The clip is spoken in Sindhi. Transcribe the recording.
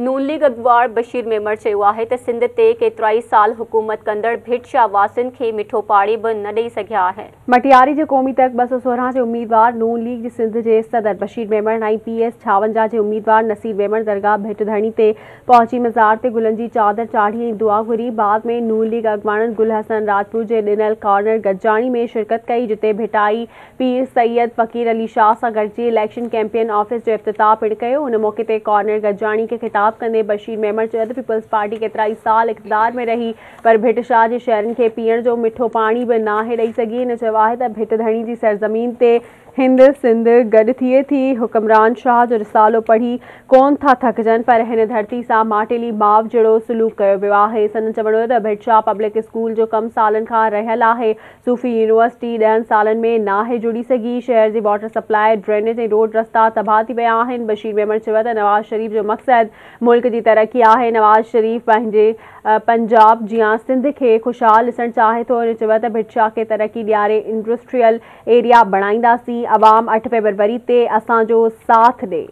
نون ليگ اڳواڻ بشير ميمڻ چيو آهي ته سنڌ تي ڪيترائي سال حڪومت ڪندڙ ڀٽ شاهه واسين کي مٺو پاڻي به نه ڏئي سگهيا آهن. مٽياري جي قومي تڪ 216 جي اميدوار نون ليگ جي سنڌ جي صدر بشير ميمڻ ۽ پي ايس 56 جي اميدوار نصير ميمڻ درگاهه ڀٽ ڌڻي تي پهچي مزار تي گلن جي چادر چاڙهي ۽ دعا گهري. بعد ۾ نون ليگ اڳواڻن گل حسن راجپوت جي ڏنل ڪارنر گڏجاڻي ۾ شرڪت ڪئي جتي ڀٽائي پير سيد فقير علي شاهه سان گڏجي اليڪشن ڪيمپين آفيس جو افتتاح پڻ ڪيو. ان موقعي تي ڪارنر گڏجاڻي کي خطاب ڪندي بشير ميمڻ چيو ته پيپلز پارٽي ڪيترائي سال اقتدار ۾ رهي پر ڀٽ شاهه جي شهرين کي پيئڻ جو مٺو پاڻي به ناهي ڏئي سگهي. هن چيو آهي ته ڀٽ ڌڻي جي سرزمين تي هند سنڌ گڏ ٿئي ٿي، حڪمران شاهه جو رسالو پڙهي ڪونه ٿا ٿڪجن پر هن ڌرتي سان ماٽيلي ماء جهڙو سلوڪ ڪيو ويو آهي. سندن چوڻ هو ته ڀٽ شاهه پبلڪ اسڪول جو ڪم سالن کان رهيل آهي، صوفي يونيورسٽي ڏهن سالن ۾ ناهي جڙي سگهي، شهر جي واٽر سپلاء، ڊرينيج ۽ روڊ رستا تباهه ٿي ويا آهن، بشير ميمڻ چيو ته نواز شريف جو مقصد ملڪ جي ترقي آهي، نواز شريف پنهنجي پنجاب جيان سنڌ کي خوشحال ڏسڻ چاهي ٿو، هن چيو ته ڀٽ شاهه کي ترقي ڏياري انڊسٽريل ايريا بڻائينداسين، عوام 8 فيبروري تي اسان جو ساٿ ڏي.